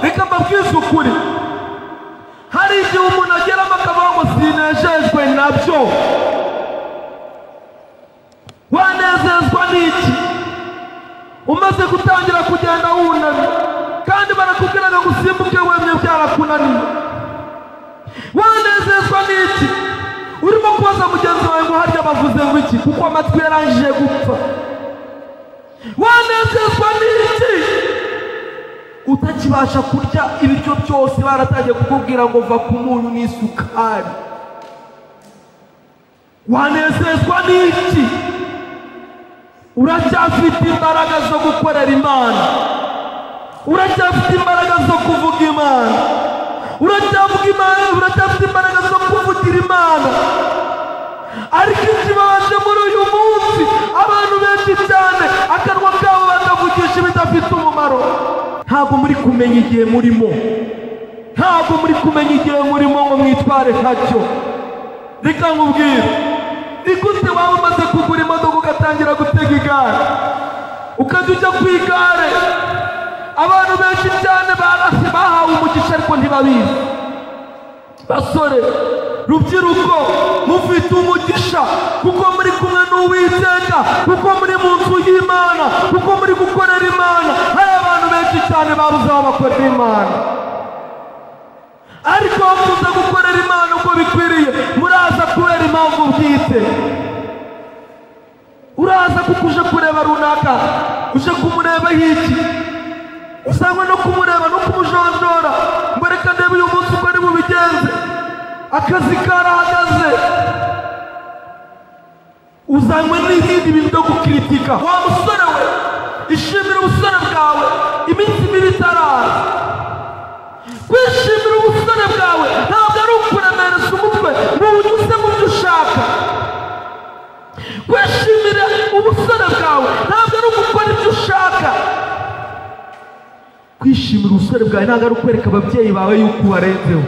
Reka mbabwize ukuri, hari igihe umuntu ageramo akavuga ngo sinejejwe nabyo. Wanezezwa n'iki umaze gutangira kugenda wunamye, kandi barakubwiraga ngo usimbuke wemye byarakunaniye? Wanezezwa n'iki urimo kubaza mugenzi wawe ngo harya bavuze ngo iki, kuko amatwi yarangije gupfa? Wanezezwa n'iki utakibasha kurya ibiryo byose, baratangiye kukubwira ngo va ku munyu n'isukari? Wanezezwa n'iki uracyafite imbaraga zo gukorera Imana, uracyafite imbaraga zo kuvuga Imana, uracyavuga Imana, uracyafite imbaraga zo kuvugira Imana? Ariko ikibabaje muri uyu munsi, abantu benshi cyane akanwa kabo bakavugisha ibidafite umumaro. Ntabwo muri kumenya igihe murimo, ntabwo muri kumenya igihe murimo ngo mwitware nkacyo. Reka nkubwire, ni gute waba umaze kugura imodoka ugatangira gutega igare, ukajya ujya ku igare? Abantu benshi cyane bahawe umugisha ariko ntibabizi. Basore, rubyiruko, mufite umugisha kuko muri kumwe n'Uwiteka, kuko muri mu nzu y'Imana, kuko muri gukorera Imana. Hari abantu benshi cyane babuze aho bakorera Imana, ariko muza gukorera Imana uko bikwiriye, muraza kubera impamvu bwite. Uraza kuko uje kureba runaka, uje kumureba hiki, usangwa no kumureba no kumujonjora ngo reka ndebe uyu munsi uko ari bubigenze, akazi karahagaze. Uzanywe n'ibindi bintu byo gukritika. Wa musore we, ishimira ubusore bwawe, iminsi mibi itaraza. Kwishimira ubusore bwawe ntabwo ari ukuremereza umutwe ngo unyuze mu byo ushaka. Kwishimira ubusore bwawe ntabwo ari ugukora ibyo ushaka. Kwishimira ubusore bwawe ntabwo ari ukwereka ababyeyi bawe yuko ubarenzeho.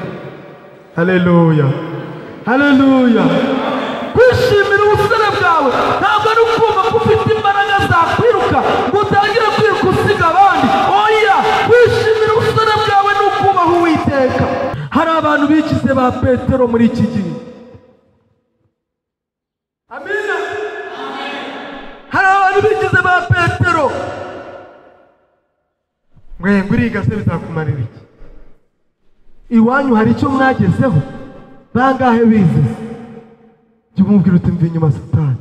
Haleluya, haleluya. Kwishimira ubusore bwawe ntabwo ari ukumva ko ufite imbaraga zakwiruka ngo utangire kwiruka usiga abandi. Oya, kwishimira ubusore bwawe ni ukubaha Uwiteka. Hari abantu bigize ba Petero muri iki gihe. Amina. Hari abantu bigize ba Petero. Mwe nguriga se bizakumarira iki? Iwanyu hari icyo mwagezeho? Bangahe bize? Jya umubwira uti mva inyuma Satani.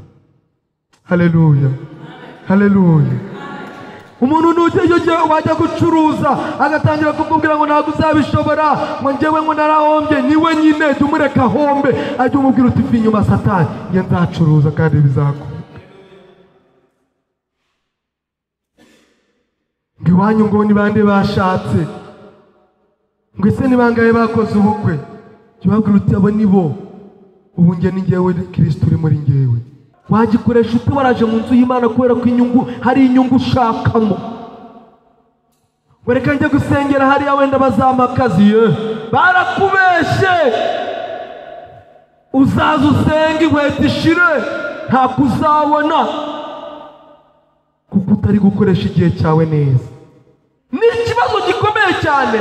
Haleluya, haleluya. Umuntu nujya wajya gucuruza agatangira kukubwira ngo ntabwo uzabishobora, ngo njyewe ngo narahombye, niwe nyine jya umureka ahombe. Ajya umubwira uti mva inyuma Satani, njye nzacuruza kandi bizakunda. Ngo iwanyu ngo ni bande bashatse, ngo ese ni bangahe bakoze ubukwe? Jya ubabwira uti abo ni bo, ubu njye ni njyewe, Kristo uri muri njyewe. Wagikoresha ute waraje mu nzu y'Imana kubera ko inyungu, hari inyungu ushakamo? Ngo reka njye gusengera hariya wenda bazampa akazi. Ye, barakubeshye. Uzaza usenge inkweto ishire, ntabwo uzabona, kuko utari gukoresha igihe cyawe neza. Ni ikibazo gikomeye cyane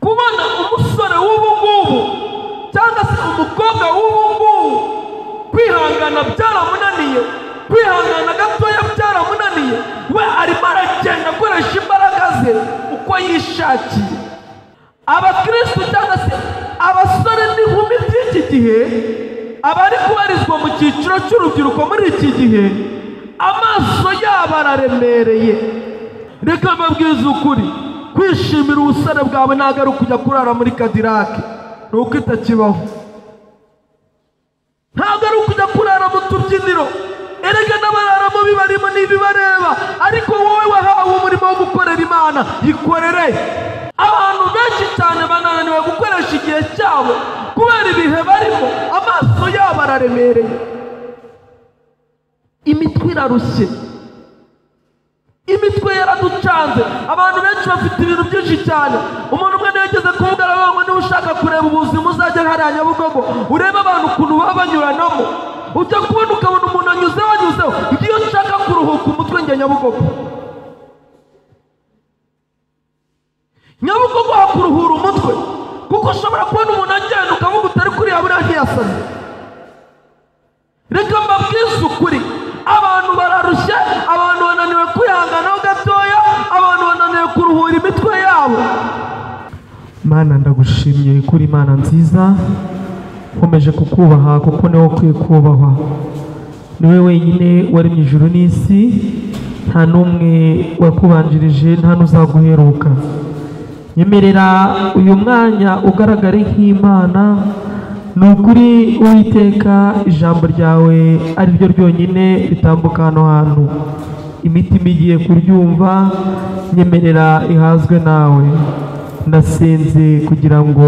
kubona umusore w'ubu ngubu cyangwa se umukobwa w'ubu ngubu kwihangana byaramunaniye, kwihangana gatoya byaramunaniye. We arimo aragenda akoresha imbaraga ze uko yishakiye. Abakristo cyangwa se abasore n'inkumi by'iki gihe, abari kubarizwa mu cyiciro cy'urubyiruko muri iki gihe, amaso yabo araremereye. Reka mbabwize ukuri, kwishimira ubusore bwawe ntabwo ari ukujya kurara muri Cadillac, ni uko itakibaho. Ntabwo ari ukujya kurara mu tubyiniro, erega n'abararamo bibarimo n'ibibareba, ariko wowe wahawe umurimo wo gukorera Imana, yikorere. Abantu benshi cyane bananiwe gukoresha igihe cyabo kubera ibihe barimo, amaso yabo araremereye, imitwe irarushye, imitwe yaraducanze. Abantu benshi bafite ibintu byinshi cyane. Umuntu umwe yageze kuvuga aravuga ngo niba ushaka kureba ubuzima uzajya hariya Nyabugogo, urebe abantu ukuntu baba banyuranamo, ujya kubona ukabona umuntu anyuzeho anyuzeho. Iyo nshaka kuruhuka umutwe njya Nyabugogo. Nyabugogo hakuruhura umutwe, kuko ushobora kubona umuntu agenda ukavuga utari kuriya buriya ntiyasaze. Reka mbabwize ukuri, abantu bararushye, abantu bananiwe kwihanganaho gatoya, abantu bananiwe kuruhura imitwe yabo. Mana, ndagushimye kuri Imana nziza, nkomeje kukubaha kuko niwe ukwiye kubahwa. Niwe wenyine waremye ijuru n'isi, nta n'umwe wakubanjirije, nta n'uzaguheruka. Nyemerera uyu mwanya ugaragare nk'Imana. Ni ukuri Uwiteka, ijambo ryawe ari ryo ryonyine ritambuka hano hantu, imitima igiye kuryumva, nyemerera ihazwe nawe. Ndasenze kugira ngo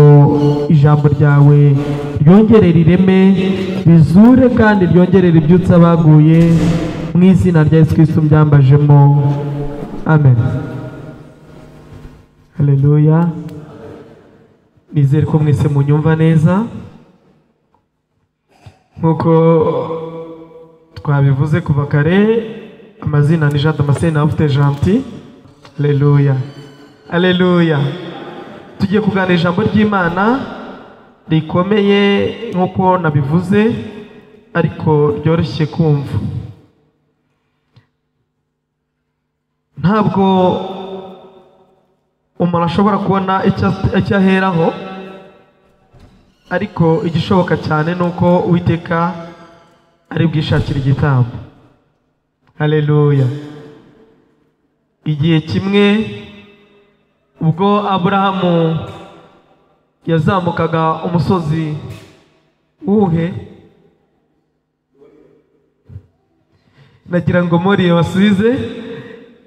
ijambo ryawe ryongerere ireme, rizure kandi ryongerere ibyutsa abaguye, mu izina rya Yesu Kristo mbyambajemo, amen. Haleluya. Nizere ko mwese munyumva neza. Nkuko twabivuze kuva kare, amazina ni Jean Damascene Afite Gentil. Haleluya, haleluya. Tugiye kuganira ijambo ry'Imana rikomeye nkuko nabivuze, ariko ryoroshye kumva. Ntabwo umuntu ashobora kubona icyo aheraho, ariko igishoboka cyane nuko Uwiteka ari bwishakire igitambo. Haleluya. Igihe kimwe ubwo Aburahamu yazamukaga umusozi uwuhe, nagira ngo Moriya basubize.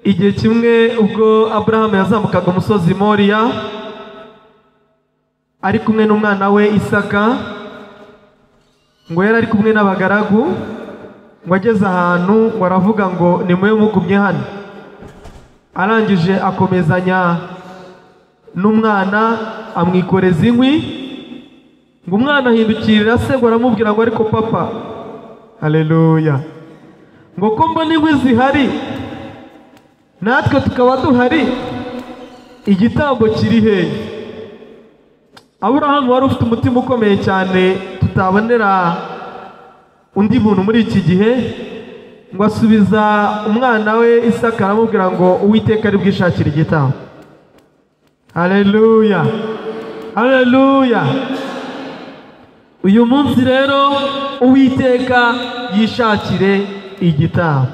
Igihe kimwe ubwo Aburahamu yazamukaga umusozi Moriya ari kumwe n'umwana we Isaka, ngo yari ari kumwe n'abagaragu, ngo ageze ahantu ngo aravuga ngo nimube mugumye hano. Arangije akomezanya n'umwana amwikoreza inkwi, ngo umwana ahindukirira se ngo aramubwira ngo ariko papa, haleluya, ngo ko mbona inkwi zihari natwe tukaba duhari, igitambo kiri hehe? Aburahamu wari ufite umutima ukomeye cyane tutabonera undi muntu muri iki gihe, ngo asubiza umwana we Isaka aramubwira ngo Uwiteka ari bwishakire igitambo. Haleluya, haleluya. Uyu munsi rero Uwiteka yishakire igitambo.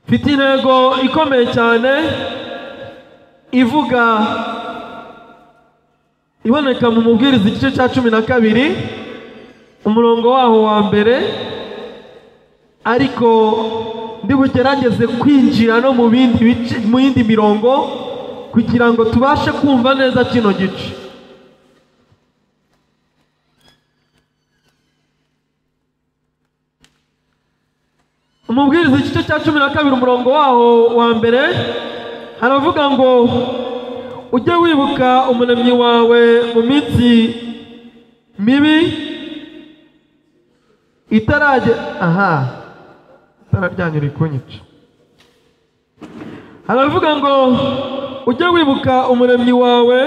Mfite intego ikomeye cyane ivuga, iboneka mu Mubwiriza igice cya 12 umurongo waho wa mbere, ariko ndi bugerageze kwinjira no mu bindi bice, mu yindi mirongo, kugira ngo tubashe kumva neza kino gice. Umubwiriza igice cya 12 umurongo waho wa mbere haravuga ngo ujye wibuka umuremyi wawe mu minsi mibi itarajya. Aha, itara ryanyu rikunyica. Haravuga ngo ujye wibuka umuremyi wawe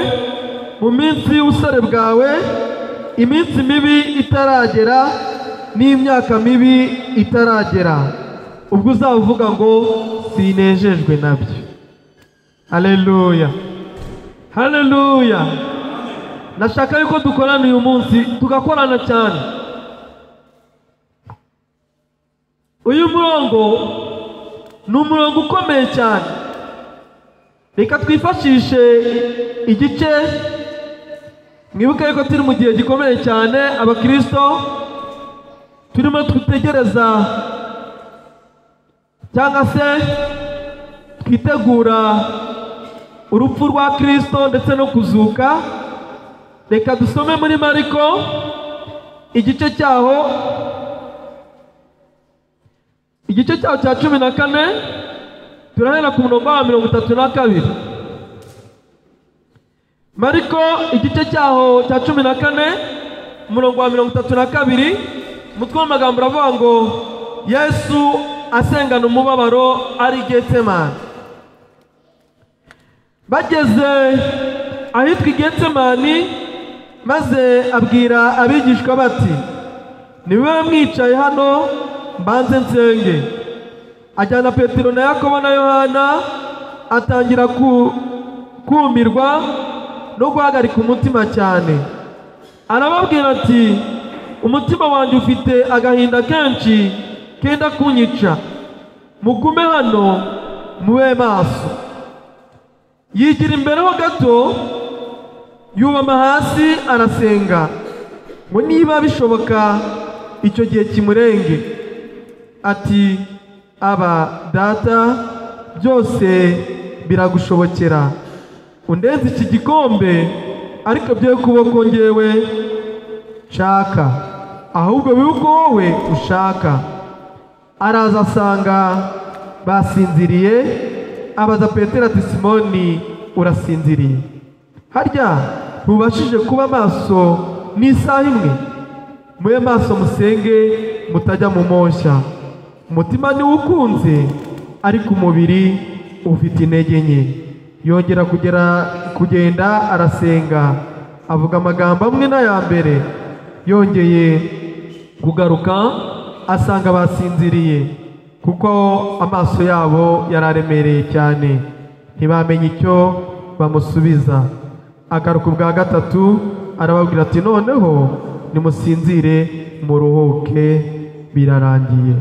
mu minsi y'ubusore bwawe, iminsi mibi itaragera n'imyaka mibi itaragera, ubwo uzavuga ngo sinejejwe nabyo. Haleluya, haleluya. Nashaka yuko dukorana uyu munsi, tugakorana cyane. Uyu murongo ni umurongo ukomeye cyane. Reka twifashishe igice, mwibuke yuko turi mu gihe gikomeye cyane, abakristo turimo twitegereza cyangwa se twitegura urupfu rwa Kristo ndetse no kuzuka. Reka dusome muri Mariko igice cyaho, igice cyaho cya 14, turahera ku murongo wa 32. Mariko igice cyaho cya 14 umurongo wa 32, umutwe w'amagambo uravuga ngo Yesu asengana umubabaro ari Getsemani. Bageze ahitwa i Getsemani, maze abwira abigishwa bati: "Niwe mwicaye hano mbanze nsenge." Ajyana Petero na Yakobo na Yohana, atangira kumirwa no guhagarika umutima cyane. Arababwira ati: "Umutima wanjye ufite agahinda kenshi kenda kunyica, mugume hano mube maso." Yigira imbere ho gato, yubama hasi arasenga ngo niba bishoboka icyo gihe kimurenge. Ati: "Aba Data, byose biragushobokera, undenze iki gikombe, ariko bye kuboko ngewe nshaka, ahubwo bibe uko wowe ushaka." Araza asanga basinziriye, abaza Petero ati: "Simoni, urasinziriye? Harya ntubashije kuba maso n'isaha imwe? Mube maso musenge mutajya mu moshya. Umutima niwo ukunze, ariko umubiri ufite intege nke." Yongera kugenda arasenga, avuga amagambo amwe n'aya mbere. Yongeye kugaruka asanga basinziriye, kuko amaso yabo yararemereye cyane, ntibamenye icyo bamusubiza. Agaruka ubwa gatatu arababwira ati: "Noneho nimusinzire muruhuke, birarangiye,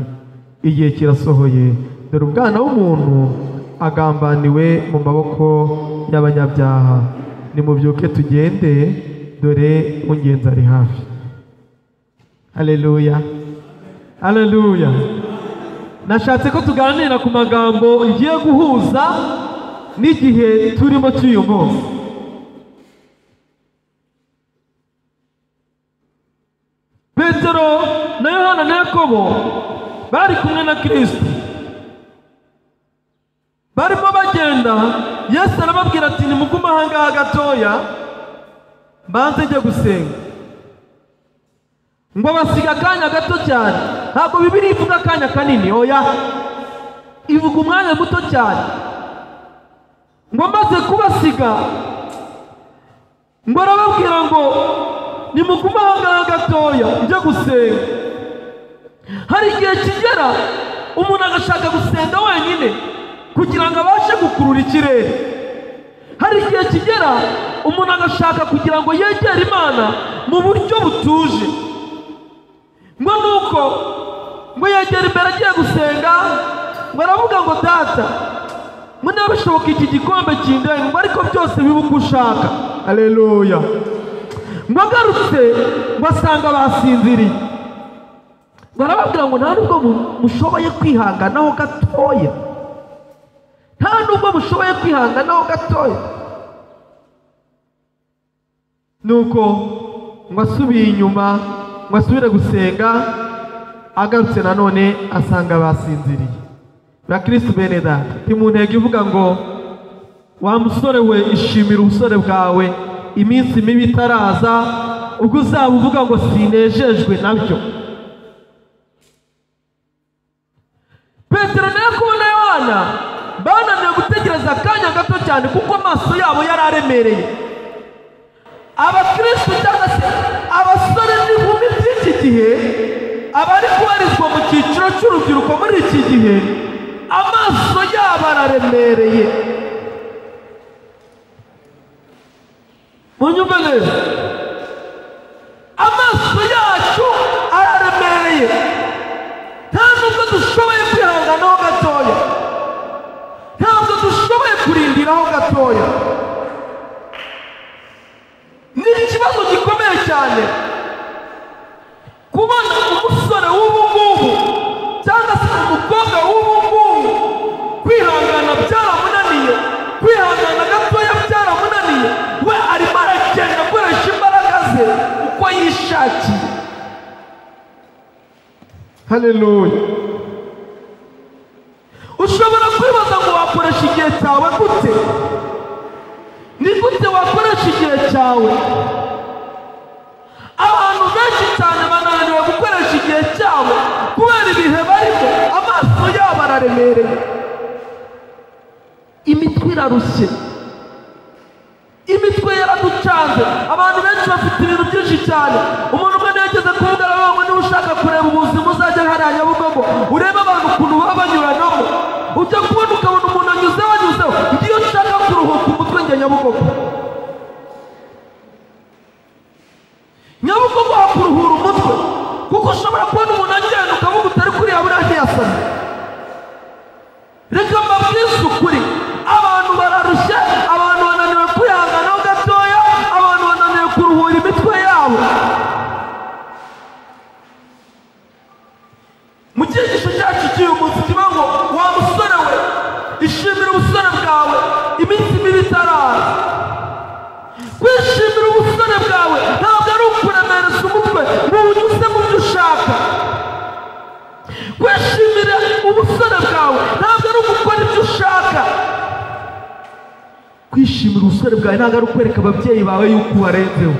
igihe kirasohoye, dore Umwana w'umuntu agambaniwe mu maboko y'abanyabyaha. Nimubyuke tugende, dore ungenzi ari hafi." Haleluya, haleluya. Nashatse ko tuganira ku magambo ngiye guhuza n'igihe turimo cy'uyu munsi. Petero na Yohana na Yakobo bari kumwe na Kristo, barimo bagenda. Yesu arababwira ati: "Nimugume aha ngaha gatoya mbanze njye gusenga." Ngo basiga akanya gato cyane. Ntabwo Bibiliya ivuga akanya kanini, oya, ivuga umwanya muto cyane. Ngo maze kubasiga, ngo arababwira ngo: "Nimugume aha ngaha gatoya njye gusenga." Hari igihe kigera umuntu agashaka gusenga wenyine kugira ngo abashe gukurura ikirere. Hari igihe kigera umuntu agashaka kugira ngo yegere Imana mu buryo butuje. Ngo nuko ngo yegera imbere agiye gusenga, ngo aravuga ngo: "Data, ngo niba bishoboka iki gikombe kindenga, ngo ariko byose bibe uko ushaka." Haleluya. Ngo agarutse ngo asanga basinziriye. Ngo arababwira ngo: "Nta nubwo mushoboye kwihanganaho gatoya, nta nubwo mushoboye kwihanganaho gatoya." Nuko ngo asubiye inyuma ngo asubire gusenga, agarutse nanone asanga basinziriye. Bakristo bene Data, ndi mu ntego ivuga ngo: wa musore we, ishimira ubusore bwawe, iminsi mibi itaraza, ubwo uzaba uvuga ngo sinejejwe nabyo. Petero na Yakobo na Yohana bananiwe gutegereza akanya gato cyane, kuko amaso yabo yari aremereye. Abakristo cyangwa se abasore n'inkumi by'iki gihe, abari kubarizwa mu cyiciro cy'urubyiruko muri iki gihe, amaso yabo araremereye. Munyumve neza, amaso yacu araremereye, nta nubwo dushoboye kwihanganaho gatoya, ntabwo dushoboye kurindiraho gatoya. Ni ikibazo gikomeye cyane kubona umusore w'ubu ngubu cyangwa se umukobwa w'ubu ngubu kwihangana byaramunaniye, kwihangana gatoya byaramunaniye. We arimo aragenda akoresha imbaraga ze uko yishakiye. Haleluya. Ushobora kwibaza ngo wakoresha igihe cyawe gute? Ni gute wakoresha igihe cyawe? Abantu benshi cyane bananiwe gukoresha igihe cyabo kubera ibihe barimo, amaso yabo araremereye, imitwe irarushye. Imitwe yaraducanze. Abantu benshi bafite ibintu byinshi cyane. Umuntu umwe yageze kuvuga aravuga ngo niba ushaka kureba ubuzima uzajya hariya Nyabugogo urebe abantu ukuntu baba banyuranamo, ujya kubona ukabona umuntu anyuzeho anyuzeho. Iyo nshaka kuruhuka umutwe njya Nyabugogo. Nyabugogo hakuruhura umutwe, kuko ushobora kubona umuntu agenda ukavuga utari kuriya buriya ntiyasamye. Reka mbabwize ukuri, abantu bararushye, abantu bananiwe kwihanganaho gatoya, abantu bananiwe kuruhura imitwe yabo. Mu cyigisho cyacu cy'uyu munsi kivuga ngo wa musore we, ishimire ubusore bwawe iminsi mibi itaraza. Kwishimira ubusore bwawe ntabwo ari ukuremereza umutwe ngo unyuze mu byo ushaka. Kwishimira ubusore bwawe ntabwo ari ugukora ibyo ushaka. Kwishimira ubusore bwawe ntabwo ari ukwereka ababyeyi bawe yuko ubarenzeho.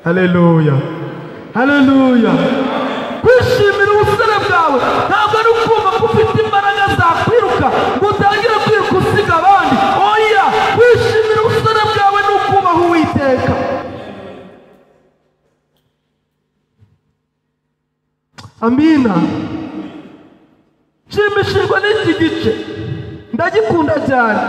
Haleluya, haleluya. Kwishimira ubusore bwawe ntabwo ari ukumva ko ufite imbaraga zakwiruka ngo utangire kwiruka usiga abandi. Oya, kwishimira ubusore bwawe ni ukubaha Uwiteka. Amina. Nshimishijwe n'iki gice, ndagikunda cyane.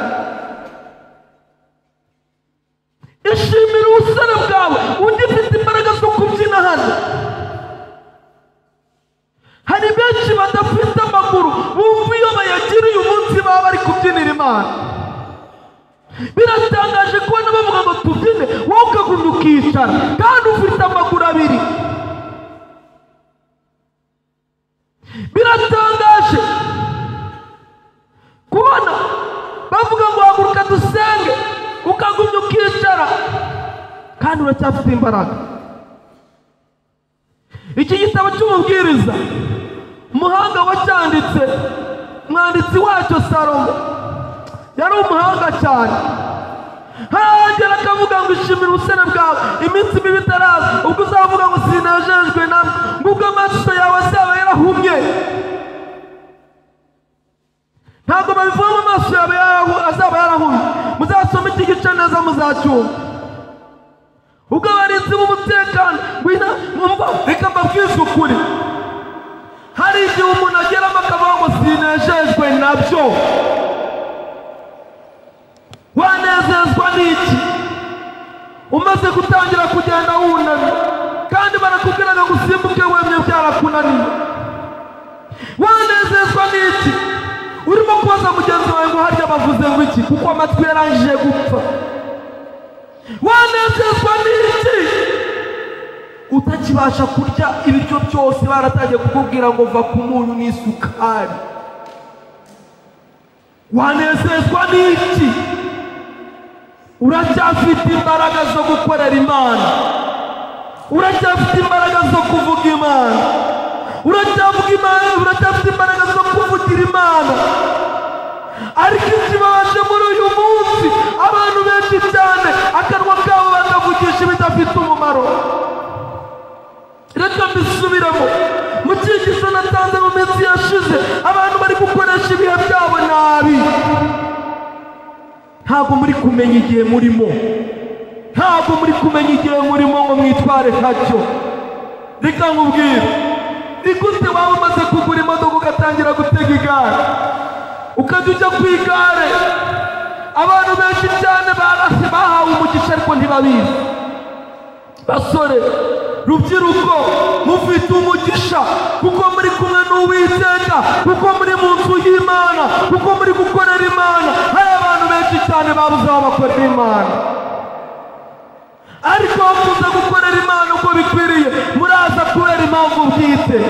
Ishimira ubusore bwawe ugifite imbaraga zo kubyina hano. Hari benshi badafite amaguru bumva iyo bayagira uyu munsi baba bari kubyinira Imana. Biratangaje kubona bavuga ngo tubyine, wowe ukagumya ukicara kandi ufite amaguru abiri. Biratangaje kubona bavuga ngo haguruka dusenge, ukagumya ukicara kandi uracyafite imbaraga. Iki gitabo cy'umubwiriza, umuhanga wacyanditse, umwanditsi wacyo Salomo, yari umuhanga cyane. Haragera akavuga ngo ishimire ubusore bwawe iminsi mibi itaraza, ubwo uzavuga ngo sinejejwe namwe, ubwo amaso yawe azaba yarahumye. Ntabwo babivuga ngo amaso yawe azaba yarahumye. Muzasome iki gice neza muzacyumva. Ubwo abarinzi b'umutekano mwumva, reka mbabwize ukuri, hari igihe umuntu ageramo akavuga ngo sinejejwe nabyo. Wanezezwa n'iki? Umaze gutangira kugenda wunamye kandi barakubwira ngo usimbuke wemye, byarakunaniye. Wanezezwa n'iki? Urimo kubaza mugenzi wawe ngo harya bavuze ngo iki, kuko amatwi yarangije gupfa. Wanezezwa n'iki? Utakibasha kurya ibiryo byose, baratangiye kukubwira ngo va ku munyu n'isukari. Wanezezwa n'iki? Uracyafite imbaraga zo gukorera Imana, uracyafite imbaraga zo kuvuga Imana, uracyavuga Imana, uracyafite imbaraga zo kuvugira Imana. Ariko ikibabaje muri uyu munsi, abantu benshi cyane akanwa kabo bakavugisha ibidafite umumaro. Reka mbisubiremo. Mu cyigisho natanze mu minsi yashize, abantu bari gukoresha ibihe byabo nabi. Ntabwo muri kumenya igihe murimo, ntabwo muri kumenya igihe murimo ngo mwitware ntacyo. Reka nkubwire, ni gute waba umaze kugura imodoka ugatangira gutega igare, ukajya ujya ku igare? Abantu benshi cyane bahawe umugisha ariko ntibabizi. Basore, rubyiruko, mufite umugisha kuko muri kumwe n'Uwiteka, kuko muri mu nzu y'Imana, kuko muri gukorera Imana. Hari abantu benshi cyane babuze aho bakorera Imana, ariko bakunze gukorera Imana uko bikwiriye. Muraza kubera impamvu bwite,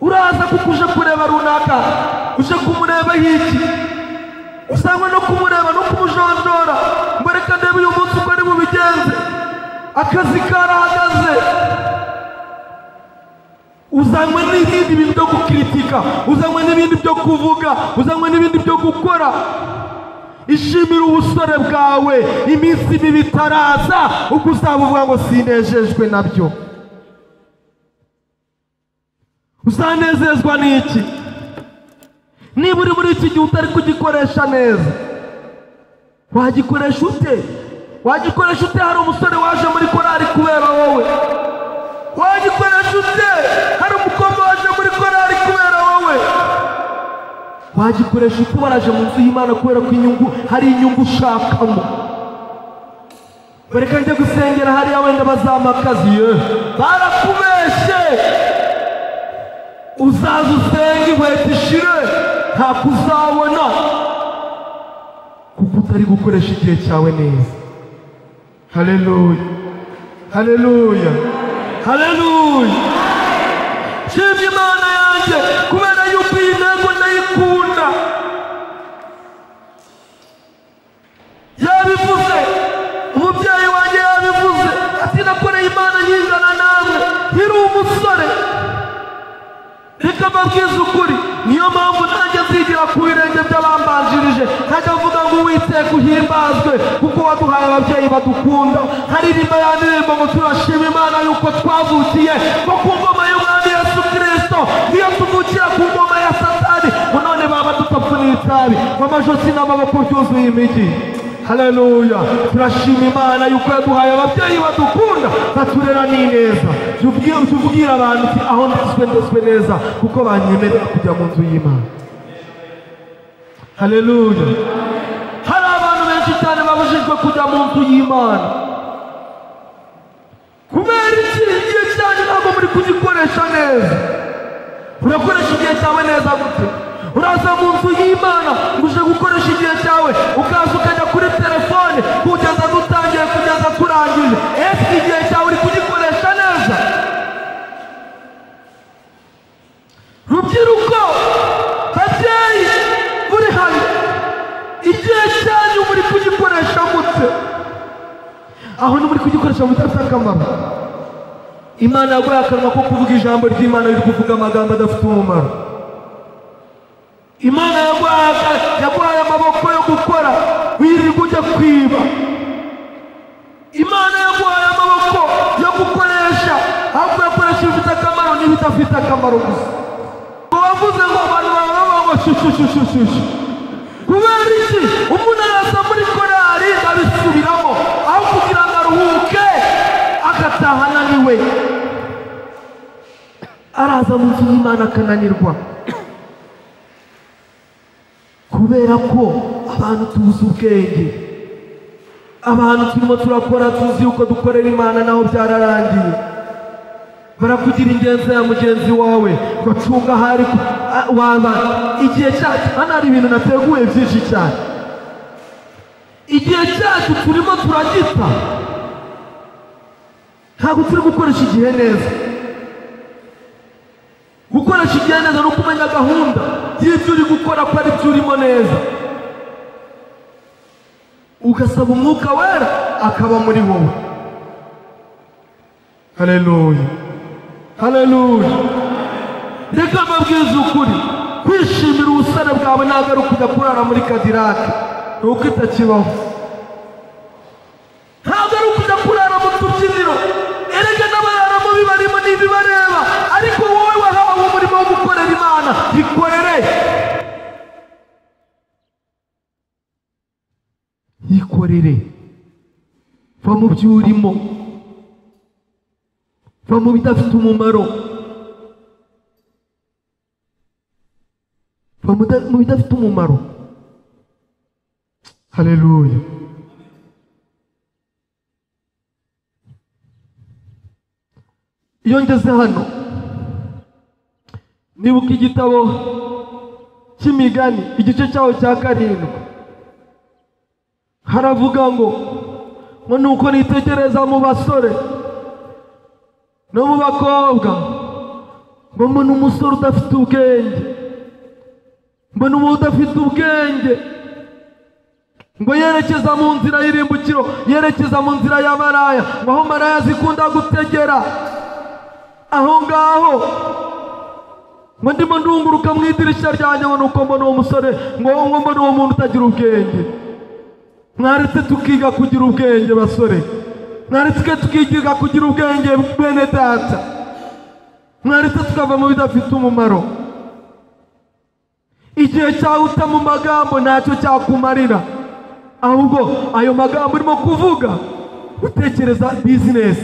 uraza kuko uje kureba runaka, uje kumureba hiki, usangwa no kumureba no kumujonjora ngo reka ndebe uyu munsi uko ari bubigenze. Akazi karahagaze, uzanywe n'ibindi bintu byo gukritika, uzanywe n'ibindi byo kuvuga, uzanywe n'ibindi byo gukora. Ishimira ubusore bwawe iminsi mibi itaraza, ubwo uzaba uvuga ngo sinejejwe nabyo. Uzanezezwa n'iki? Niba uri muri iki gihe utari kugikoresha neza. Wagikoresha ute? Wagikoresha ute hari umusore waje muri korari kubera wowe? Wagikoresha ute hari umukobwa waje muri korari kubera wowe? Wagikoresha ute waraje mu nzu y'Imana kubera ko inyungu, hari inyungu ushakamo? Bareka njye gusengera hariya wenda bazamakazi, barakubeshe. Uzaza usenge inkweto ishire, ntakuzabona, kuko utari gukoresha igihe cyawe neza. Haleluya, haleluya, haleluya. Nshimye Imana yanjye kubera yuko iyi ntego ndayikunda. Yabivuze, umubyeyi wanjye yabivuze ati nakoreye Imana nkingana namwe nkiri umusore. Reka mbabwize ukuri, niyo mpamvu nanjye nzigira ku birenge by'abambanjirije, nkajya mvuga ngo Uwiteka uhimbazwe kuko waduhaye ababyeyi badukunda. Haririmba ya ndirimbo ngo turashima Imana yuko twavukiye ko ku ngoma y'Umwami Yesu Kristo, niyo tuvukira ku ngoma ya Satani ngo none baba dutapfuniye itabi, amajosi n'amaboko byuzuye imigi. Haleluya, turashima Imana yuko yaduhaye ababyeyi badukunda, baturera n'ineza. Tubwira abantu uti aho ndezwe ndezwe neza kuko banyemerera kujya mu nzu y'Imana. Haleluya. Hari abantu benshi cyane babujijwe kujya mu nzu y'Imana kubera iki? Igihe cyanyu ntabwo muri kugikoresha neza. Urakoresha igihe cyawe neza gute? Uraza mu nzu y'Imana ngo uje gukoresha igihe cyawe, ukaza ukajya kuri telefone kugeza dutangiye kugeza turangije. Ese igihe cyawe uri kugikoresha neza? Rubyiruko, babyeyi muri hano, igihe cyanyu muri kugikoresha mute? Aho ni muri kugikoresha mudafite akamaro. Imana yaguhaye akanwa ko kuvuga ijambo ry'Imana, riri kuvuga amagambo adafite umumaro. Imana yaguhaye amaboko yo gukora, wirirwa ujya kwiba. Imana yaguhaye amaboko yo gukoresha, ahubwo yakoresha ibifite akamaro n'ibidafite akamaro gusa. Wavuze ngo abantu baba ngo shushushushushushu. Kubera iki? Umuntu araza muri korari abisubiramo, aho kugira ngo aruhuke agataha ananiwe, araza mu nzu y'Imana akananirwa. Kubera ko abantu tuzi ubwenge, abantu turimo turakora tuzi yuko dukorera Imana naho byararangiye. Barakugira ingenzi ya mugenzi wawe bacunga hari waba. Igihe cyacu hano hari ibintu nateguye byinshi cyane. Igihe cyacu turimo turagita, ntabwo turi gukoresha igihe neza. Gukoresha igihe neza no kumenya gahunda y'ibyo uri gukora ko ari byo urimo neza, ugasaba Umwuka Wera akaba muri wowe. Haleluya, haleluya. Reka mbabwize ukuri, kwishimira ubusore bwawe ntabwo ari ukujya kurara muri Kadirake, ni uko itakibaho. Ntabwo ari ukujya kurara mu tubyiniro, erega n'abararamo bibarimo n'ibibareba, ariko wowe wahawe umurimo wo gukorera Imana, ikorere, yikorere. Va mu byo urimo, va mu bidafite umumaro, va mu bidafite umumaro. Haleluya. Iyo ngeze hano nibuka igitabo cy'Imigani igice cyaho cya 7, haravuga ngo nuko nitegereza mu basore no mu bakobwa, ngo mbona umusore udafite ubwenge, mbona umuntu udafite ubwenge, ngo yerekeza mu nzira y'irimbukiro, yerekeza mu nzira y'amaraya, ngo aho maraya zikunda gutegera aho ngaho. Ngo ndimo ndunguruka mu idirishya ryanjye, ngo nuko mbona uwo musore, ngo mbona uwo muntu utagira ubwenge. Mwaretse tukiga kugira ubwenge basore, mwaretse tukiga kugira ubwenge bene data, mwaretse tukava mu bidafite umumaro. Igihe cyawe uta mu magambo ntacyo cyakumarira. Ahubwo ayo magambo urimo kuvuga utekereza business.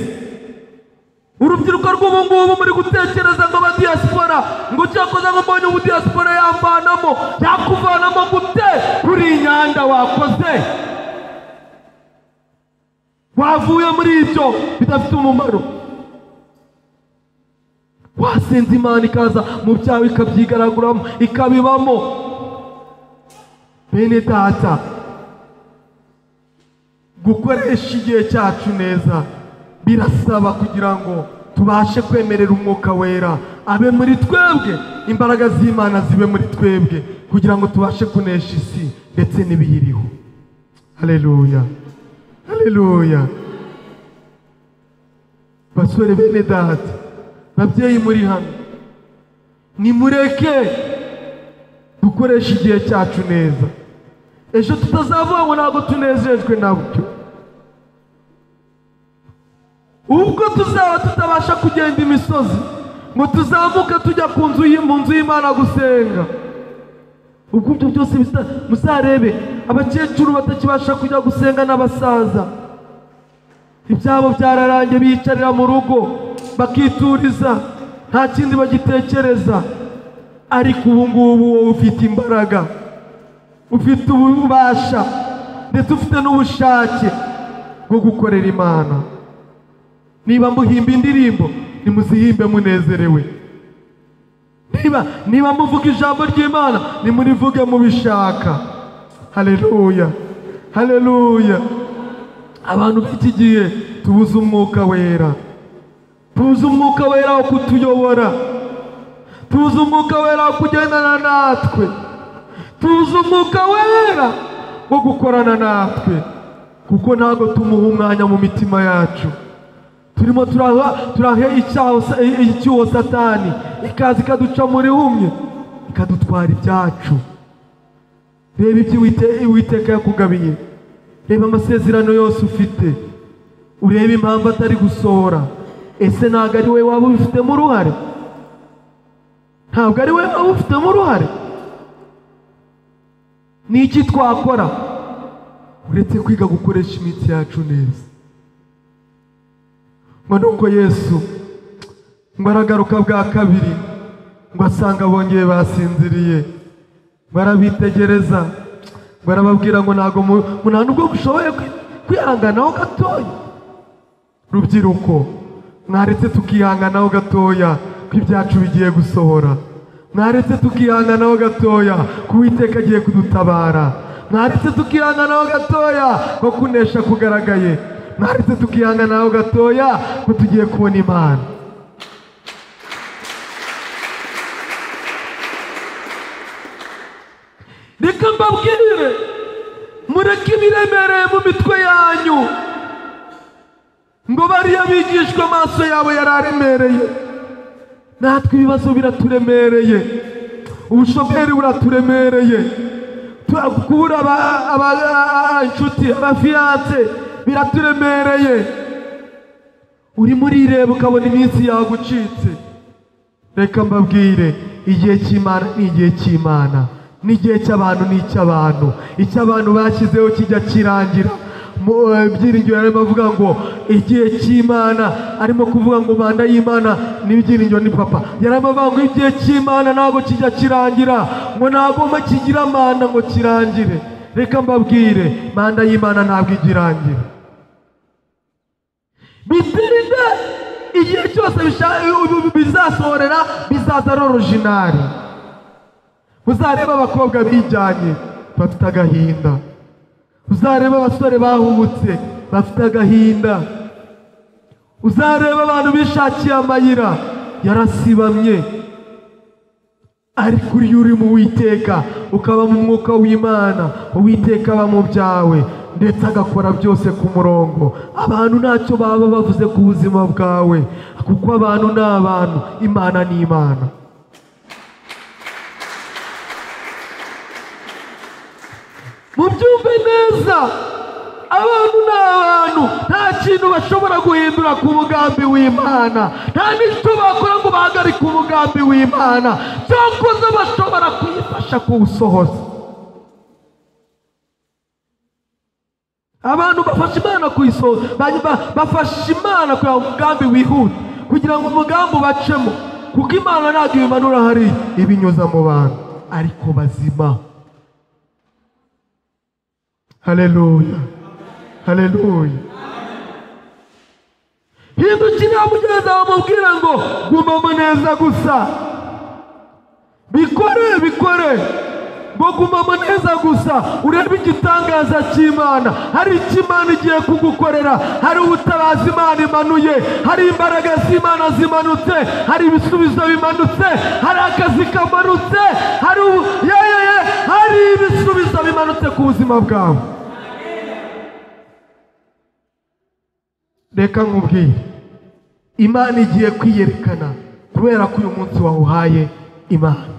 Urubyiruko rw'ubu ngubu muri gutekereza ngo ba diaspora, ngo cyakoze ngo mbonye ubu diaspora yamvanamo, yakuvanamo gute kuri inyanda wakoze? Wavuye muri ibyo bidafite umumaro. Wasenze Imana ikaza mu byawe ikabyigaraguramo ikabibamo. Bene data, gukoresha igihe cyacu neza birasaba kugira ngo tubashe kwemerera Umwuka Wera abe muri twebwe, imbaraga z'Imana zibe muri twebwe, kugira ngo tubashe kunesha isi ndetse n'ibiyiriho. Haleluya, haleluya. Basore bene data, babyeyi muri hano, nimureke dukoreshe igihe cyacu neza, ejo tutazavuga ngo ntabwo tunezejwe nabyo. Ubwo tuzaba tutabasha kugenda imisozi ngo tuzamuke tujya ku nzu mu nzu y'Imana gusenga, ubwo ibyo byose muzarebe abakecuru batakibasha kujya gusenga n'abasaza, ibyabo byararangiye, biyicarira mu rugo bakituriza, nta kindi bagitekereza. Ariko ubu ngubu wowe ufite imbaraga, ufite ububasha, ndetse ufite n'ubushake bwo gukorera Imana. Niba muhimba indirimbo, nimuzihimbe munezerewe. Niba muvuga ijambo ry'Imana, nimurivuge mubishaka. Haleluya, haleluya. Abantu b'iki gihe tubuze Umwuka Wera, tubuze Umwuka Wera wo kutuyobora, tubuze Umwuka Wera wo kugendana natwe, tubuze Umwuka Wera wo gukorana natwe, kuko ntabwo tumuha umwanya mu mitima yacu. Turimo turahe icyuho Satani, ikaza ikaduca muri humye, ikadutwara ibyacu. Reba ibyo Uwiteka yakugabiye, reba amasezerano yose ufite, urebe impamvu atari gusohora. Ese ntabwo ari we waba ubifitemo uruhare? Ntabwo ari we waba ubifitemo uruhare? Ni iki twakora uretse kwiga gukoresha imitsi yacu neza? Ngo nuko Yesu ngo aragaruka bwa kabiri, ngo asanga bongeye basinziriye, ngo arabitegereza, ngo arababwira ngo ntabwo nta nubwo mushoboye kwihanganaho gatoya. Rubyiruko, mwaretse tukihanganaho gatoya ko ibyacu bigiye gusohora. Mwaretse tukihanganaho gatoya ko Uwiteka agiye kudutabara. Mwaretse tukihanganaho gatoya ko kunesha kugaragaye. Mwaretse tukihanganaho gatoya ko tugiye kubona Imana. Reka mbabwire, mureke ibiremereye mu mitwe yanyu. Ngo bariya bigishwa amaso yabo yararemereye, natwe ibibazo biraturemereye, ubushomeri buraturemereye, kubura inshuti, abafiyanse biraturemereye. Urimo urireba ukabona iminsi yagucitse. Reka mbabwire, igihe cy'Imana ni igihe cy'Imana, n'igihe cy'abantu ni icy'abantu. Icyo abantu bashyizeho kijya kirangira. Ibyiringiro arimo avuga ngo igihe cy'Imana, arimo kuvuga ngo manda y'Imana n'ibyiringiro ni papa. Yarimo avuga ngo igihe cy'Imana ntabwo kijya kirangira, ngo ntabwo kigira manda ngo kirangire. Reka mbabwire, manda y'Imana ntabwo igirangira. Bitinde igihe cyose bizasohorera, bizaza ari originali. Uzareba abakobwa bijyanye bafite agahinda, uzareba abasore bahubutse bafite agahinda, uzareba abantu bishakiye amayira yarasibamye. Ariko iyo uri mu Uwiteka ukaba mu mwuka w'Imana, Uwiteka aba mu byawe ndetse agakora byose ku murongo. Abantu ntacyo baba bavuze ku buzima bwawe, kuko abantu ni abantu, Imana ni Imana. Mubyumve neza, abantu ni abantu, nta kintu bashobora guhindura ku mugambi w'Imana, nta n'icyo bakora ngo bahagarike umugambi w'Imana, cyakoze bashobora kuyifasha kuwusohoza. Abantu bafasha Imana bafasha Imana kugira ngo umugambi wihute, kugira ngo umugambi ubacemo, kuko Imana ntabwo ibimanura hari ibinyuza mu bantu ariko bazima. Haleluya, haleluya. Hindukira mugenzi wawe umubwire ngo gumamo neza gusa, bikore bikore, ngo gumamo neza gusa urebe igitangaza cy'Imana. Hari icyo Imana igiye kugukorera, hari ubutabazi Imana imanuye, hari imbaraga z'Imana zimanutse, hari ibisubizo bimanutse, hari akazi kamanutse, hari hari ibisubizo bimanutse ku buzima bwawe. Reka nkubwire, Imana igiye kwiyerekana kubera ko uyu munsi wawuhaye Imana.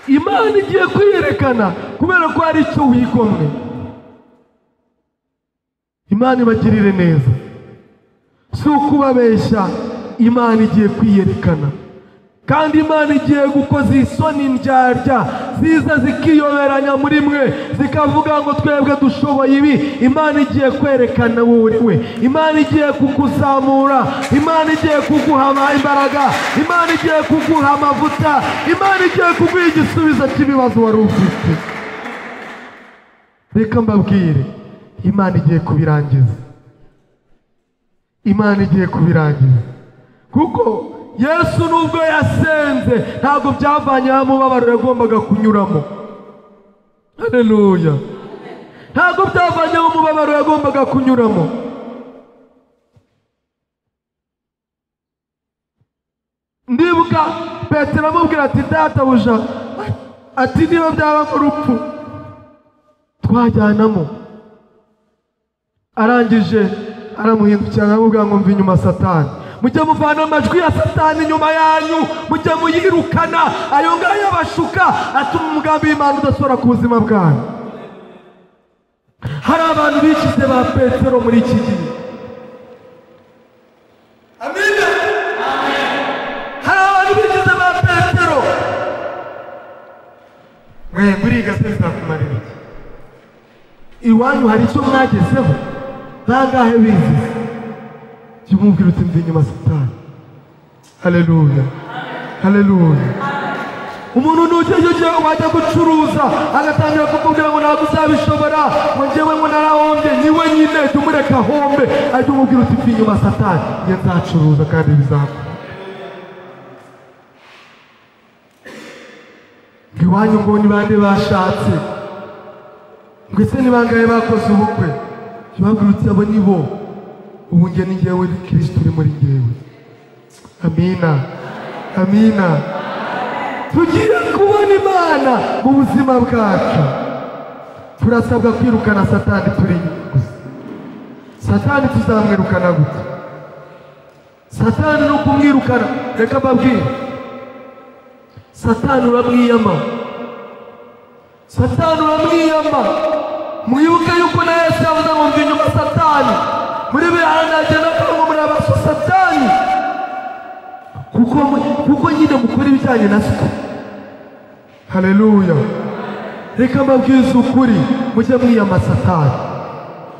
Imana igiye kwiyerekana kubera ko hari icyo wigomwe. Imana ibagirire neza, si ukubabeshya. Imana igiye kwiyerekana, kandi Imana igiye gukoza isoni indyarya ziza zikiyoberanya muri mwe, zikavuga ngo twebwe dushoboye ibi. Imana igiye kwerekana wowe uri we. Imana igiye kukuzamura, Imana igiye kuguha imbaraga, Imana igiye kuguha amavuta, Imana igiye kuguha igisubizo cy'ibibazo wari ufite. Reka mbabwire, Imana igiye kubirangiza. Imana igiye kubirangiza, kuko Yesu nubwo yasenze ntabwo byavanyeho umubabaro yagombaga kunyuramo. Haleluya. Ntabwo byavanyeho umubabaro yagombaga kunyuramo. Ndibuka Petero amubwira ati databuja, ati niba byaba mu rupfu twajyanamo. Arangije aramuhindukira aramubwira ngo mva inyuma Satani. Mujye muvana amajwi ya Satani inyuma yanyu, mujye muyirukana, ayo ngayo abashuka atuma umugambi w'Imana udasohora ku buzima bwanyu. Hari abantu bikize ba Petero muri iki gihe. Amina. Hari abantu bikize ba Petero. Mwe muriga se bizakumarira iki? Iwanyu hari icyo mwagezeho? Bangahe bizize? Jya uti mva inyuma Satani. Haleluya, haleluya. Umuntu nugeze wajya gucuruza agatangira kukubwira ngo ntabwo uzabishobora, ngo njyewe ngo narahombye, niwe nyine jya umureka ahombe. Ajya umubwira uti mva inyuma Satani, njye nzacuruza kandi bizakora. Ngo iwanyu ngo ni bande bashatse, ngo ese ni bangahe bakoze ubukwe? Jya ubabwira uti abo ni bo, ubu njye ni njyewe, ni Kristo uri muri njyewe. Amina, amina. Tugiye kubona Imana mu buzima bwacu. Turasabwa kwirukana Satani turi inyuma gusa. Satani tuzamwirukana gute? Satani no kumwirukana, reka mbabwire, Satani uramwiyama. Satani uramwiyama. Mwibuke yuko na Yesu yavuze ngo mva inyuma Satani. Muri bihanagenda ngo muri abaso Satani, kuko nyine mukora ibijyanye na siko. Haleluya. Reka mbabwize ukuri, mujye mwiyama Satani,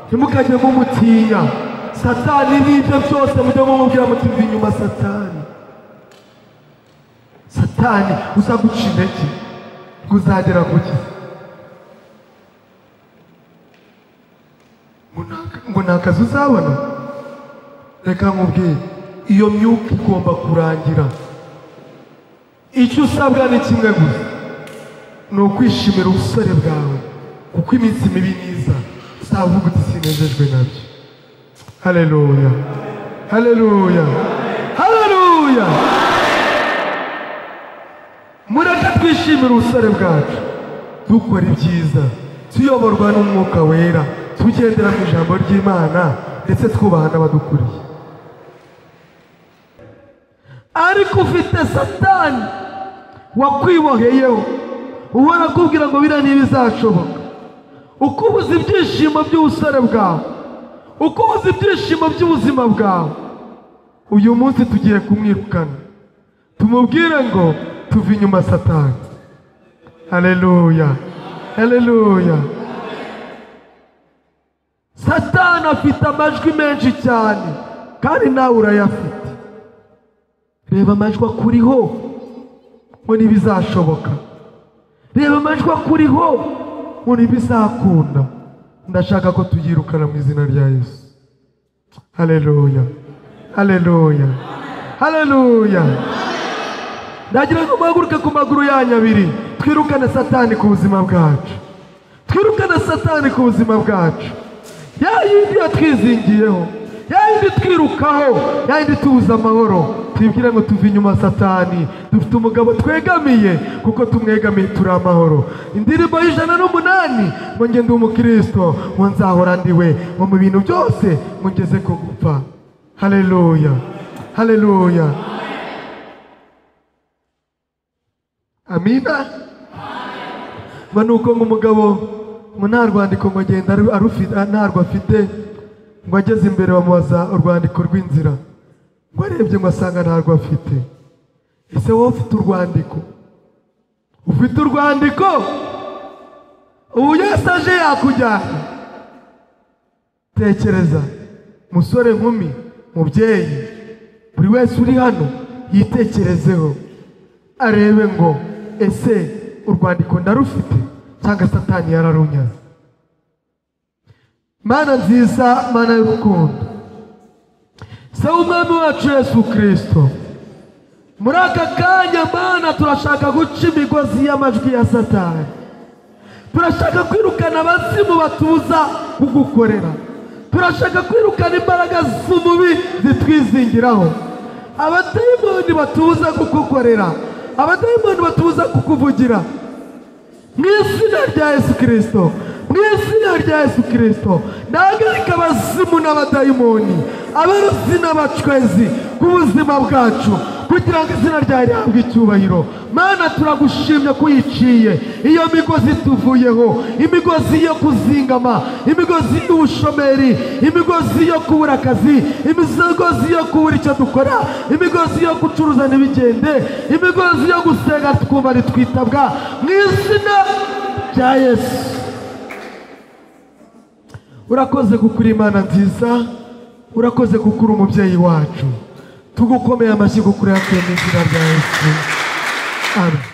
ntimukajye mumutinya. Satani n'ibyo byose mujye mumubwira muti mva inyuma Satani. Satani uzaguca intege ngo uzagera kuki? Ngo nta kazi uzabona? Reka nkubwire, iyo myuka igomba kurangira. Icyo usabwa ni kimwe gusa, ni ukwishimira ubusore bwawe, kuko iminsi mibi niza uzavuga uti sinejejwe nabyo. Haleluya, haleluya, haleluya. Mureke twishimire ubusore bwacu, dukora ibyiza, tuyoborwa n'Umwuka Wera, tugendera mu ijambo ry'Imana, ndetse twubaha n'abadukuriye. Ariko ufite Satani wakwiboheyeho, ubona akubwira ngo biriya ntibizashoboka, ukubuza ibyishimo by'ubusore bwawe, ukubuza ibyishimo by'ubuzima bwawe. Uyu munsi tugiye kumwirukana, tumubwire ngo tuve inyuma Satani. Haleluya, haleluya. Satani afite amajwi menshi cyane, kandi nawe urayafite. Reba amajwi akuriho ngo ntibizashoboka, reba amajwi akuriho ngo ntibizakunda. Ndashaka ko tuyirukana mu izina rya Yesu. Haleluya, haleluya, haleluya. Ndagira ngo muhaguruke ku maguru yanyu abiri, twirukane Satani ku buzima bwacu, twirukane Satani ku buzima bwacu. Ya yindi yatwizingiyeho, ya yindi twirukaho, ya yindi tubuza amahoro, twibwire ngo tuve inyuma Satani. Dufite umugabo twegamiye, kuko tumwegamiye turi amahoro. Indirimbo y'108 ngo nge ndi umukristo, ngo nzahora ndiwe, ngo mu bintu byose ngo ngeze ko gupfa. Haleluya, haleluya, amina. Ngo nuko ngo umugabo ngo nta rwandiko ngo agenda ntarwo afite, ngo ageze imbere bamubaza urwandiko rw'inzira, ngo arebye ngo asanga ntarwo afite. Ese wowe ufite urwandiko? Ufite urwandiko? Ubu Yesu aje yakujyana. Tekereza musore, nkumi, mubyeyi, buri wese uri hano yitekerezeho, arebe ngo ese urwandiko ndarufite cyangwa Satani yararunyaze. Mana nziza, Mana y'urukundo, se w'umwami wacu Yesu Kristo, muri aka kanya Mana turashaka guca imigozi y'amajwi ya Satani, turashaka kwirukana abazimu batubuza kugukorera, turashaka kwirukana imbaraga z'umubi zitwizingiraho, abadayimoni batubuza kugukorera, abadayimoni batubuza kukuvugira. Mu izina rya Yesu Kristo, mu izina rya Yesu Kristo, ndahagarika abazimu n'abadayimoni, abarozi n'abacwezi ku buzima bwacu, kugira ngo izina ryawe rihabwe icyubahiro. Mana turagushimye ko uyiciye iyo migozi tuvuyeho, imigozi yo kuzingama, imigozi y'ubushomeri, imigozi yo kubura akazi, imigozi yo kubura icyo dukora, imigozi yo gucuruza ntibigende, imigozi yo gusenga twumva ntitwitabwa, mu izina rya Yesu. Urakoze kuko uri Imana nziza, urakoze kuko uri umubyeyi wacu. Tugukomeye amashyi kuko uri hafi mu izina rya Yesu. Amen.